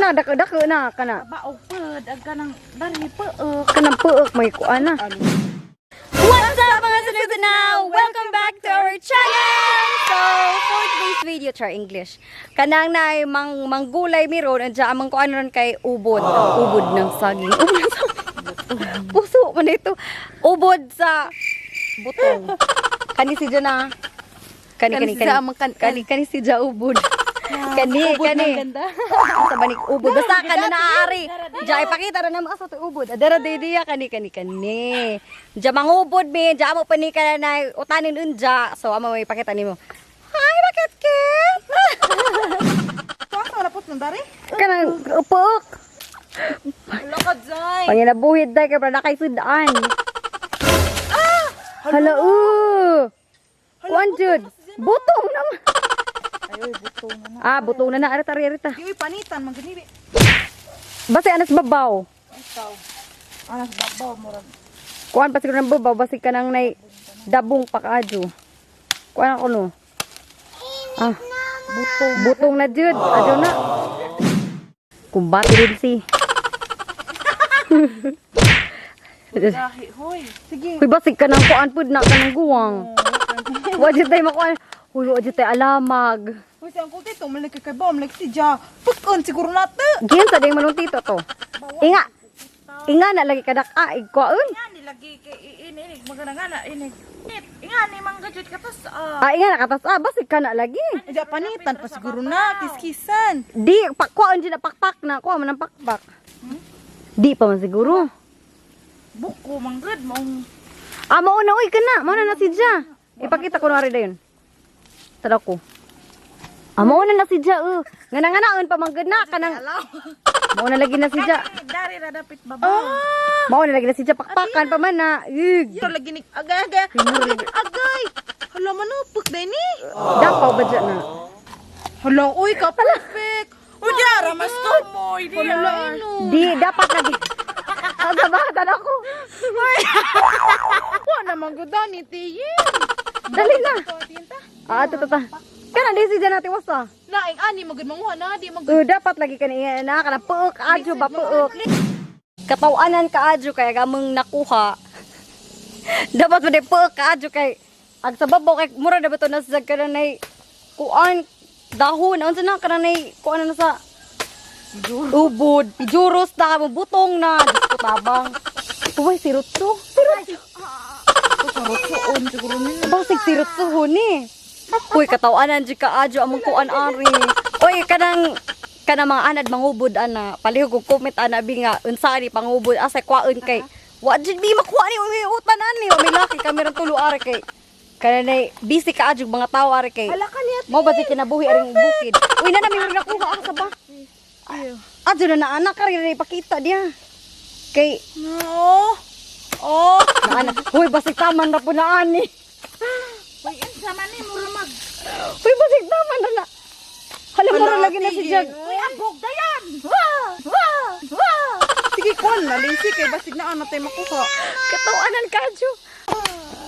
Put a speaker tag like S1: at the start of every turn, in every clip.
S1: na dako dako na kana.
S2: Baog pud ag kanang dali peuk.
S1: Kanang puok may kuan na. What's up, mga sunod na? Welcome back to our channel! So, for today's video, try English. Kanang na mang manggulay mi ron, andyan ang kuan ron kay ubod. Ubod ng saging. Ubod ng saging. Puso man ito. Ubod sa butong. Kani si Jana. Kani kani
S2: Kani si
S1: kani.
S2: Ja, ang
S1: Kani kani si Ja ubod. Kani
S2: Ubod
S1: kani.
S2: ng ganda.
S1: Sa banik ubod. Basta kani naari. Ja ipakita ra namo asa to ubod. Adara day diya kani kani kani. Ja mangubod mi, ja amo pa ni kana na utanin unja. So amo may ipakita nimo. Hi, bakit kit?
S2: Tuwa sa lapot ng dari.
S1: Kanang upok.
S2: Lakad zay.
S1: Panginabuhid day kay para nakay sudan. Ah! Hala u. Kuan jud. Butong naman.
S2: Ay oy, butong na.
S1: Ah, butong na na arita arita.
S2: Di oy panitan man gani.
S1: Basta anas babaw.
S2: Ikaw. Anas babaw murag.
S1: Kuan pa siguro ng babaw basig ka nang nay dabong pa kaadyo. Kuan ako no. Ah,
S2: Butong.
S1: butong na jud. Adyo na. Kumbati rin si.
S2: Gahi hoy. Sige.
S1: Uy, basig ka nang kuan pud na kanang guwang. Wa jud tay makuan. Uy, wa jud tay alamag.
S2: Hoy, si Uncle Tito, malaki kay bom, like si Ja. Pukon siguro nato.
S1: Giyan sa ding manong tito to. Inga. Inga na lagi kadak ah, igkuan.
S2: Nga ni lagi kay iinig magana nga na inig. Inga ni manggajud katas ah.
S1: Ah, inga na katas ah, basig ka na lagi.
S2: Ja panitan pa siguro na kiskisan.
S1: Di pakkuan jud na pakpak na kuha man ang pakpak. Di pa man siguro.
S2: Buko manggad maong
S1: Ah, mao na uy kana, mao na na si Ja. Ipakita ko na rin dayon. Tara ko. Ah, mao na na si Ja. Ngana nganaon pa man gud na kanang. Mao na lagi na si Ja.
S2: Dari ra dapit babaw. Ah!
S1: Mao na lagi na si Ja pakpakan pa man na. Ug.
S2: Pero lagi ni agay agay. Agay. Agay. Hala manupok day ni.
S1: Dapaw ba dyan na?
S2: Hala uy ka perfect. Uy diara mas tumoy di. Hala ino.
S1: Di dapat lagi. Sa ako.
S2: Wa na man gud ni tiyin.
S1: Dali na. Ah, ito, ito, Kana di si Ja natin wasa.
S2: Naing ani magud manguha na di magud.
S1: Dapat lagi kani na kana puok adyo ba puok. Katawanan ka adyo kay gamang nakuha. Dapat mo di puok ka adyo kay ag sa babaw kay mura na ba to nasa kana nay kuan dahon unsa na kana nay kuan na sa ubod pijuros na mo butong na. Diyos ko tabang. Uy, sirutso. Sirutso.
S2: Sarotsoon siguro ni.
S1: Basig sirutso huni. Uy, katawanan jud ka adyo among kuan ari. Uy, kanang kanang mga anad mangubod ana. Palihog og comment ana bi nga unsa ni pangubod asa kwaon kay wa jud bi makuha ni uy utan ani. Wa may laki kami ron tulo ari kay kanay busy ka adyo mga tawo ari kay.
S2: Hala ka niya.
S1: Mao ba jud kinabuhi aring bukid. Uy, na nami nakuha ang sa ba. Adyo na na anak kari na ipakita diya. Kay
S2: No. Oh.
S1: naana. Uy, basig taman ra po na ani.
S2: Uy, unsa man ni mura mag.
S1: Uy, basig taman ra na. Hala mo lagi na si Jag.
S2: Uy, abog dayan. Wah! Wah! Wah! Sige, kuan na Lindsay kay basig na ana tay makuha.
S1: Katawanan ka, Jo.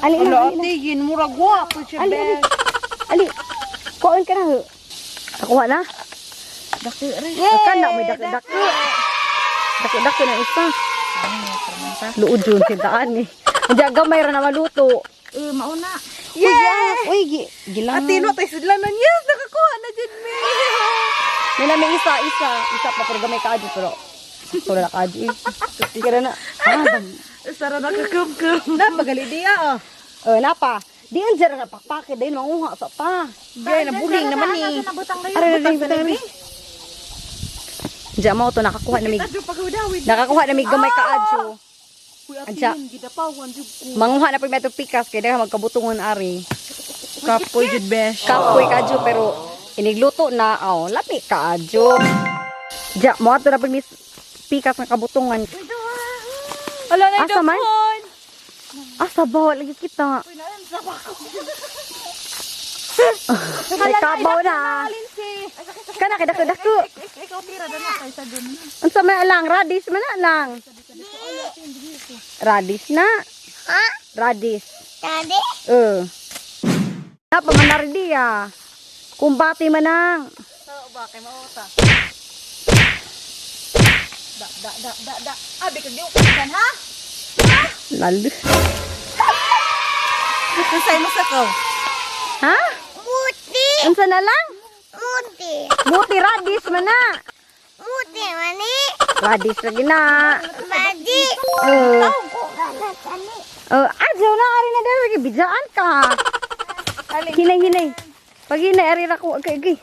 S1: Ali, ali,
S2: Hala
S1: ali,
S2: ate, yin murag wa po siya.
S1: ali, ali. Ali, kuhaan ka na, ho. Nakuha na?
S2: Daki re.
S1: Yay! Na, may daki-daki. Daki-daki na isa. Luod yun, sintaan eh. Hindi, gamay ra na maluto.
S2: Eh, mauna.
S1: Yeah! Uy, gilang.
S2: Ate, no, tay sudlanan. Yes, nakakuha na jud mi.
S1: May nami isa, isa. Isa pa, pero gamay ka, Jo. Pero, sakto na ka, Jo eh. Kira na. Ah,
S2: Sara nakakumkum. Napagali diya ah.
S1: eh, napa. Di ang dyan na pakpakit. Dahil manguha sa pa.
S2: Gay, nabuling naman ni.
S1: Aray, aray, aray, aray. Diyan mo to nakakuha na mig nakakuha na mig gamay kaadyo.
S2: Uy, ate,
S1: Adya.
S2: yun, gidapawan jud ko.
S1: Manguha na pag may pikas kay daghan magkabutungon ari.
S2: Kapoy jud besh.
S1: Kapoy kaadyo pero inigluto na aw lami kaadyo. Diya mo ato na pag mis pikas nga kabutungan.
S2: Ala na
S1: Asa man? Asa ba lagi kita. May kabaw na. Kana kay dako dako.
S2: Ikaw tira na na kaysa dun.
S1: Unsa may alang radish man na lang. Radish na. Radish.
S3: Daddy?
S1: Eh. Napa man na rin diya. Kumbati man ang.
S2: Sa ba kay mauta. Da da da da da. Abi kag di ukan ha?
S1: Lalo.
S2: Unsay mo sa ko?
S1: Ha?
S3: Muti.
S1: Unsa na lang?
S3: Muti.
S1: Muti radish man na.
S3: Muti mani.
S1: Radish lagi na.
S3: Madi.
S1: Eh,
S3: Kani.
S1: adyo na ari na dere bidjaan ka. Hinay hinay. Pag hinay ari ra ko kay gay.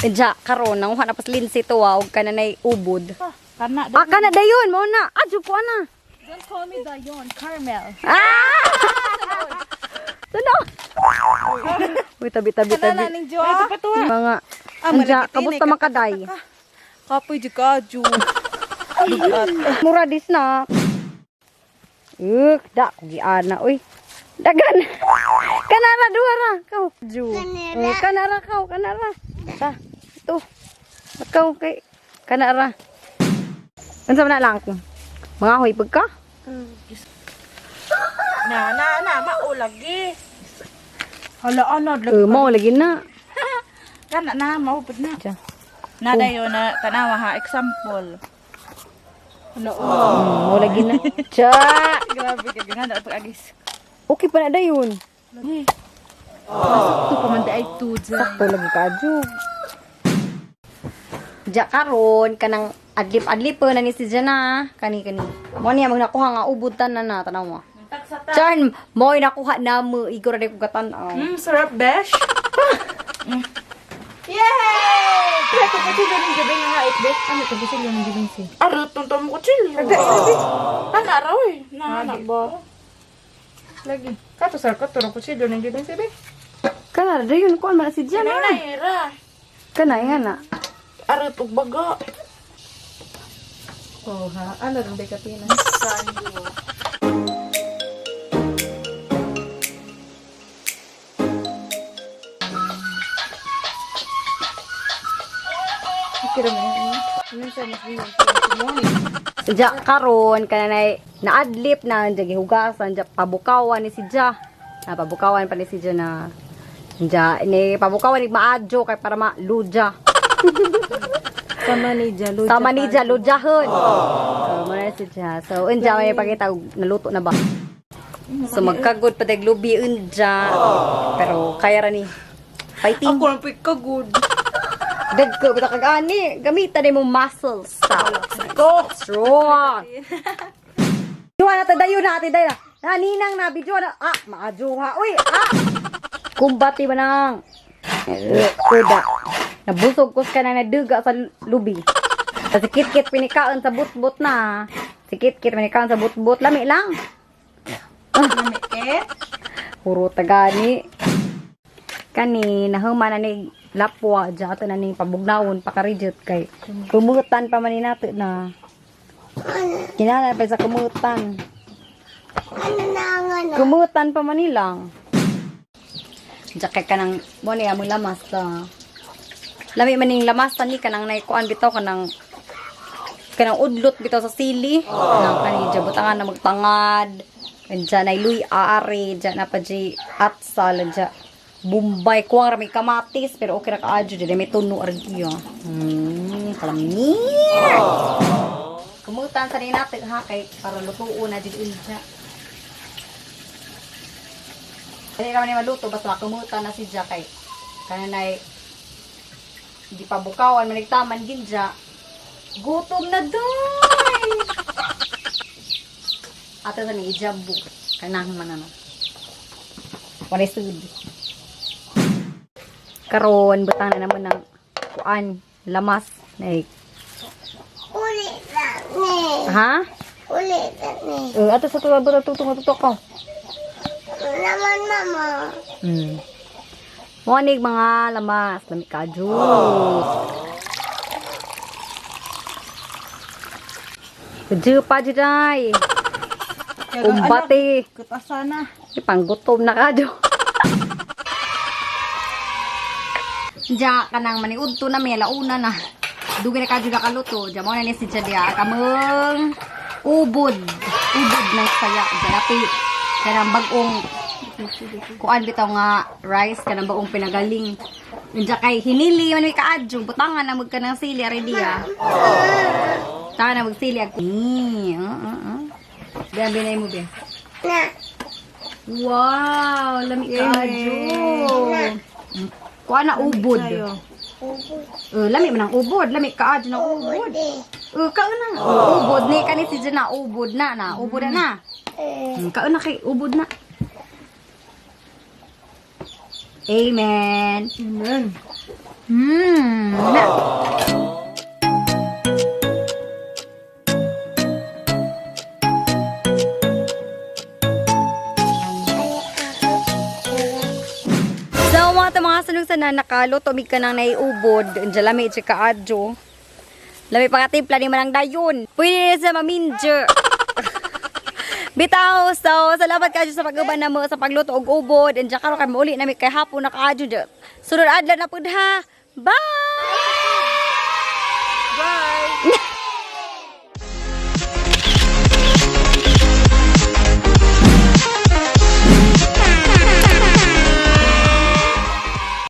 S1: Edya karon nanguha na pas linsi to wa og kananay ubod.
S2: Kana.
S1: Ah, kana dayon mo na. Adyo ko ana.
S2: Don't call me Dayon, Carmel.
S1: Ah! Tuno. Uy, tabi tabi
S2: Kana
S1: tabi.
S2: na ning jowa.
S1: Mga
S2: Ah,
S1: Anja,
S2: malagiti,
S1: kamusta man kaday?
S2: Kapoy di ka, ju.
S1: Mura dis na. Uk, da ko giana oy. Dagan. Kanara duha ra kaw. Ju.
S3: Kanara.
S1: Oh, kanara kaw, kanara. Ta. Ito. Ikaw kay kanara. Unsa man na lang ko? Mga hoy pagka?
S2: Na na na maulagi. Hala ana
S1: Eh, mao lagi na.
S2: Kana na maupod na.
S1: Tiya.
S2: Na dayon na tanawa ha example. Hala oh.
S1: Mao lagi na. Tsa.
S2: Grabe ka gana pag agis.
S1: Okay pa na dayon.
S2: Masuk to pa man ay tu.
S1: Sakto lagi ka ju. Diya karon kanang adlip-adlip na ni si Jana kani kani. Mo niya mag nakuha nga ubod tanan na tanaw mo. Chan, mo'y nakuha na mo igor na ko gatan-aw.
S2: Sarap besh. Yay! Kaya ko kutsilyo ng gabi nga hait, be. Ano ko kutsilyo ng gabi si? Arot ng tomo kutsilyo. Ana raw eh. Na na ba? Lagi. Kato sar kato ro kutsilyo ng gabi si be.
S1: Kana dayon kuan man na si Jana.
S2: Nay ra.
S1: Kana nga na.
S2: Arot og baga. Oh ha, ano rin ba katina?
S1: Diya karon kananay naadlip na diya gihugasan diya pabukawan ni si Ja. Na pabukawan pa ni si Ja na diya ni pabukawan ni maadyo kay para maludya.
S2: Sama ni Jalo.
S1: Sama ni Ja ludyahon. So mo na si Ja. So unja may pakita og naluto na ba. So magkagod pa tag lubi unja. Pero kaya ra ni. Fighting.
S2: Ako lang po'y kagod.
S1: Dagko bitaw kag ani, gamitan ni mo muscles.
S2: Ko!
S1: Strong. Juha na ta dayon na ate dayon. Na ninang na bidyo na ah maajuha. Uy ah. Kumbati ba nang? Eh, kuda. Nabusog ko ka na naduga sa lubi. Sa si Kit-Kit pinikaon sa butbut na. Si Kit-Kit pinikaon sa butbut. Lami lang.
S2: Lami eh.
S1: Puro tagani. Kani, nahuma na ni lapwa, dyan ato na ni pabugnawon, pakarijot kay kumutan pa man ni nato na. Kinahanglan pa sa kumutan.
S3: Ano na nga na?
S1: Kumutan pa man nilang. Diyan kay kanang mo ni among lamas ta. Lami man ning lamas ta ni kanang naikuan bitaw kanang kanang udlot bitaw sa sili. Nang kani dyan butangan na magtangad. Diyan ay luy aari, diyan na pa di atsal, diyan Bombay kuwang ra may kamatis pero okay ra kaadyo diyan may tuno ra iya. Kalami. Kumutan sa natin ha kay para lutuon na jud unja. Dili naman ni maluto basta kumutan na si Ja kay kananay di pa bukawan manigtaman ginja. Gutom na doy. Ato sa ni ijabu kanang man ano. Walay sud. Karon butang na naman ng kuan lamas like
S3: Ulit lang ni.
S1: ha?
S3: Ulit lang ni.
S1: Eh, ato sa tuwa ba tuto tuto ko.
S3: Naman mama.
S1: Monig mga lamas, lami ka juice. Medyo pa juday. Kumbate.
S2: Kutasana.
S1: Di panggutom na ka jo. Diya ka nang maniudto na may launa na. Dugay na ka jud nakaluto. Diya mo na ni si Jadia kameng ubod. Ubod ng saya. Diya napi kanang bagong kuan bitaw nga rice kanang bagong pinagaling. Diya kay hinili man may kaadyo butangan na magka ng sili ari diya. Taka na magsili ako. Eh, ah. Biya, binay mo, biya.
S3: Na.
S1: Wow, lami kaadyo. Kuha na ubod.
S3: Ubod.
S1: Lami man ang ubod, lami kaadyo na ubod.
S3: Ubod eh.
S1: Kaon na. Ubod ni kani si Jana ubod na na, ubod na na.
S3: Eh.
S1: Kaon na kay ubod na. Amen.
S2: Amen.
S1: Na. So, mga mga sanong sana nakaluto, mig ka nang naiubod. Diyan lami, tsaka adyo. Lami pagkatimpla ni manang dayon. Pwede na sa maminjo. Bitaw, so salamat kayo sa pag-uban na mo sa pagluto og ubod. And karon kay mauli nami kay hapon na kaadyo. Sunod adlaw na pud ha. Bye!